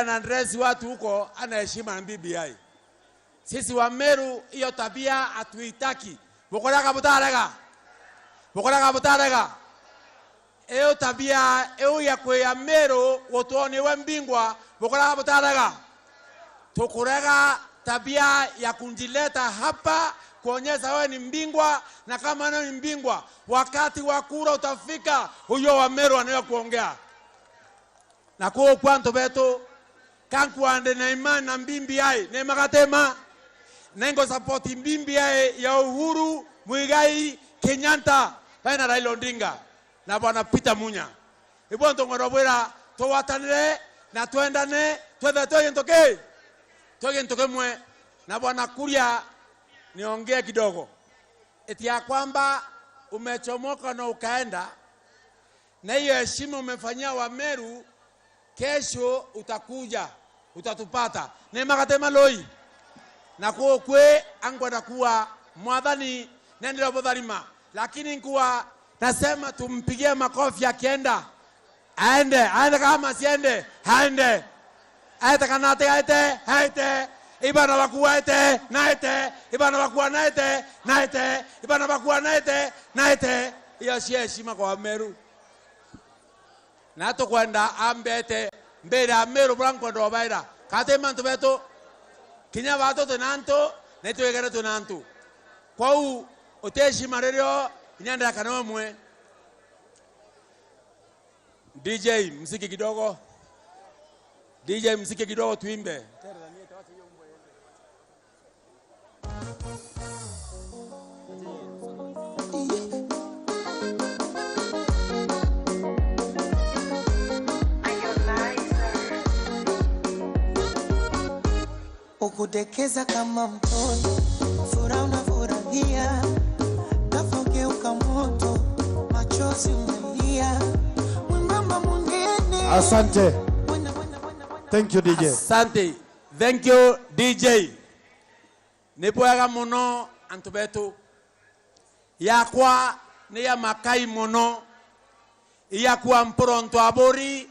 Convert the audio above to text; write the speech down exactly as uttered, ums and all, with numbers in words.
na dress watu huko, ana heshima na B B I. Sisi wa Meru, hiyo tabia hatuitaki. Bukorega butarega? Bukorega butarega? Iyo tabia iu ya kwia Meru gutwoniwe mbingwa, bukorega butarega? Tukurega tabia ya kujileta hapa kuonyesha wewe ni mbingwa, na kama wewe ni mbingwa, wakati wa kura utafika, ujue wa Meru anayo kuongea. Na kuu kwa antu betu, ka nkwaa ndi na imani na B B I, ni ma kana ti ma? Ni ngu support B B I ya Uhuru Muigai Kenyatta, bai na Raila Odinga na bwana Peter Munya. Ibo ntu ngwenda bwira, tugwatanire na twendane, twethe twi gintu ki? Twi gintu kimwe. Na bwana Kuria, niongee kidogo. Eti ya kwamba umechomoka na ukaenda, na hiyo heshima umefanyia Wameru, kesho utakuja, utatupata. Ni ma kana ti ma? Na kuu kwi ankwenda kuwa, Mwathani nendere butharima, lakini nkuwa nasema tumpigie makofi akienda. Aende, aende kama asiende, aende. Aete kana atigaite, aete. Ibana baku aete, naete. Ibana baku naete, naete. Ibana baku naete, naete. Iyo cio heshima kwa Meru. Na tukwenda ambete mbere ya Meru bura nkwenda obaira. Kana ti mantu betu, kinya batu twi na antu, na itwigere twi na antu. Kwou, uti heshima ririo, inya ndakana umwe. D J, mziki kidogo. D J, mziki kidogo, tuimbe. Ukudekeza kama mtoto, furaha unafurahia, ghafla ugeuka moto, machozi umelia, mwembamba munene. Asante. Wena, wena, wena, wena. Thank you, D J. Asante. Thank you, D J. Ni bwega mono, antu betu. Yakwa ni ya makai mono. Yakwa mpuro ntu aburi,